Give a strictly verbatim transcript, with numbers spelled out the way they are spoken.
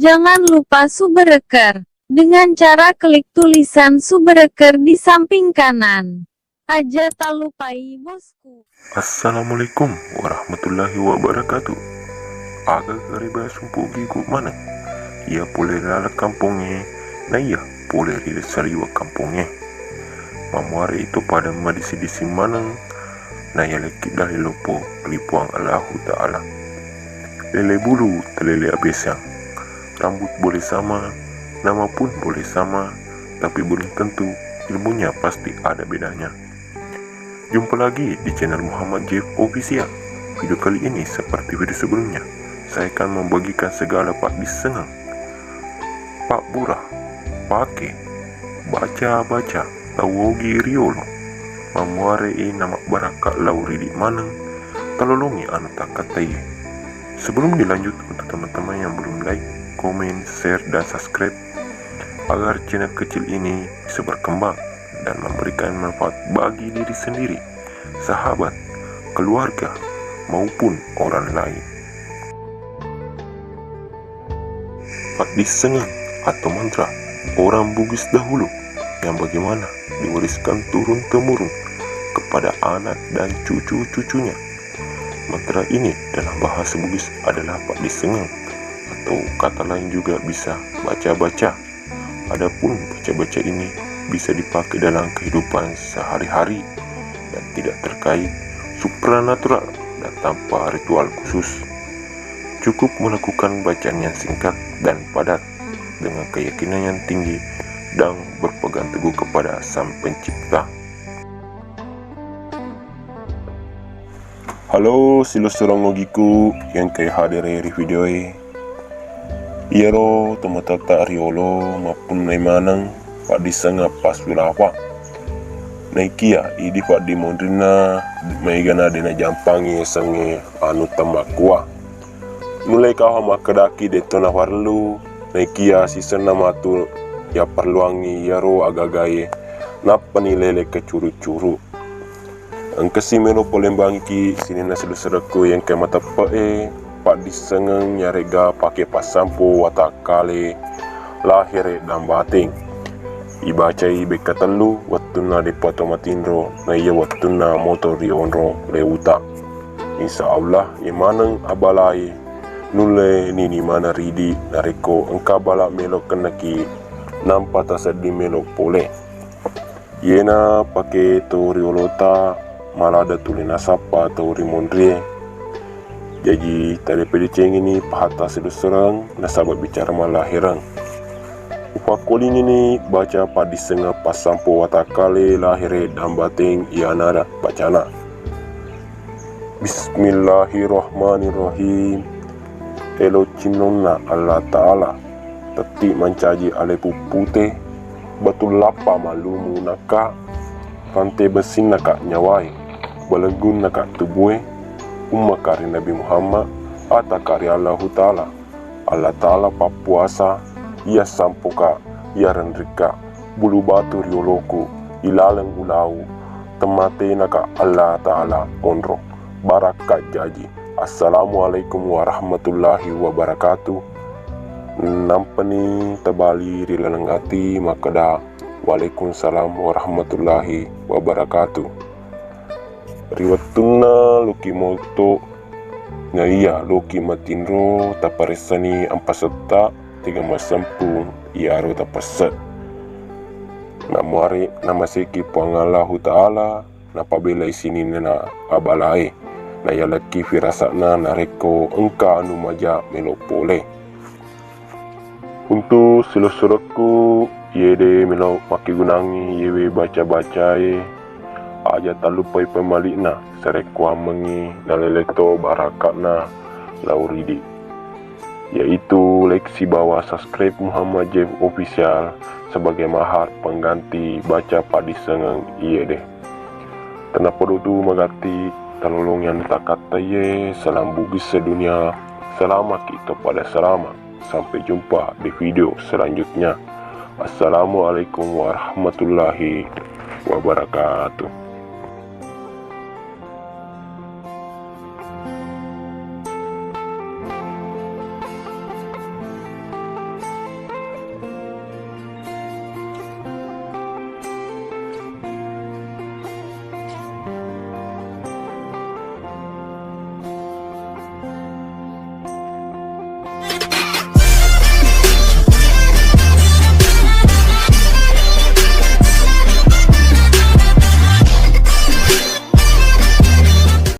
Jangan lupa subscribe dengan cara klik tulisan subscribe di samping kanan. Aja talupai, bosku. Assalamualaikum warahmatullahi wabarakatuh. Aga gareba sumpu gigu maneng. Iya pole ri laleng kampongnge, na iya pole ri saliweng kampongnge. Mamuare ito pada madisi-disi maneng, na iya lekki dale loppo ri Puang Allahu Ta'ala. Lele bulu talele abesang. Rambut boleh sama, nama pun boleh sama, tapi belum tentu ilmunya pasti ada bedanya. Jumpa lagi di channel Muhammad Jeff Official. Video kali ini seperti video sebelumnya, saya akan membagikan segala paddissengeng, pabbura, pake, baca-baca, tau ogi riolo. Mamuare i namabbarakka lao ridi maneng, talolongi anu takkataiye. Sebelum dilanjut, untuk teman-teman yang belum like, komen, share, dan subscribe, agar channel kecil ini bisa berkembang dan memberikan manfaat bagi diri sendiri, sahabat, keluarga, maupun orang lain. Paddissengeng atau mantra orang Bugis dahulu yang bagaimana diwariskan turun-temurun kepada anak dan cucu-cucunya. Mantra ini dalam bahasa Bugis adalah paddissengeng atau kata lain juga bisa baca-baca. Adapun baca-baca ini bisa dipakai dalam kehidupan sehari-hari dan tidak terkait supranatural dan tanpa ritual khusus. Cukup melakukan bacaan yang singkat dan padat dengan keyakinan yang tinggi dan berpegang teguh kepada Sang Pencipta. Halo, silessureng ogiku yang engkae hadere ri video e. Iyaro tomatoatta riolo mappunnai maneng paddissengeng passulafa. Naikia idi paddimonrinna maegana de najampangi yasengnge anu temmakkua. Nulle kawha makkedaki de'to nafarellu, naikia sisenna matu yapparelluangngi iyaro agagae nappani lele kecuru-curu. Engkasi melo polembangiki sininna seleserekku engka mateppe'e paddissengeng yarega pake passampo watakkale lahere dan bateng. Ibacai bekka tellu wettunna de'pa to matinro, naiya wettunna moto ri onrong lewuta. Insya Allah, iye maneng abalae nulle nini maneng ridi narekko engka bala melo kennaki, nampa tasedding melo pole. Iyena pake to riolota malada tuli nasappa to rimonrie. Jaji, talepedecengi ni pahatta silessureng nasaba bicara mallahereng. Upakkolingini baca paddissengeng passampo watakkale lahere dan bateng, iyana bacana. Bismillahirrahmanirrahim. Elo cinnonna Allah Ta'ala, tetti mancaji ale puppute, batu lappa mallumu nakka, rante bessinnaka nyawae, baleggunnaka tubue, ummaka ri Nabi Muhammad, ataka ri Allahu Ta'ala. Allah Ta'ala pappuasa, iya sampoka, iya renrikka, bulu batu rioloku, ilaleng ulau, temmatenaka Allah Ta'ala onro. Barakka jaji. Assalamualaikum warahmatullahi wabarakatuh. Nampani tabali ri laleng ati makkeda, "Waalaikumsalam warahmatullahi wabarakatuh." Ri wettunna loki moto, naiya loki matinro, taparessani ampasetta tega massempung iyaro tapesse. Namuare namaseki Puang Allahu Ta'ala, napabelai sininna abalae, nayalekki firasa'na narekko engka anu maja melo pole. Untu silessurekku, iyede melo makkegunangngi iyewe baca-bacae, aja tallupai pemali'na, sarekkuammengngi nalele to baraka'na lao ridi, yaitu like sibawa subscribe Muhammad Jeff Official sebagai mahar pengganti baca paddissengeng iyede. Tennapodo tu magatti, talolongi anu takkattaiye, salam Bugis sedunia, salamaki to pada salama. Sampai jumpa di video selanjutnya. Assalamualaikum warahmatullahi wabarakatuh.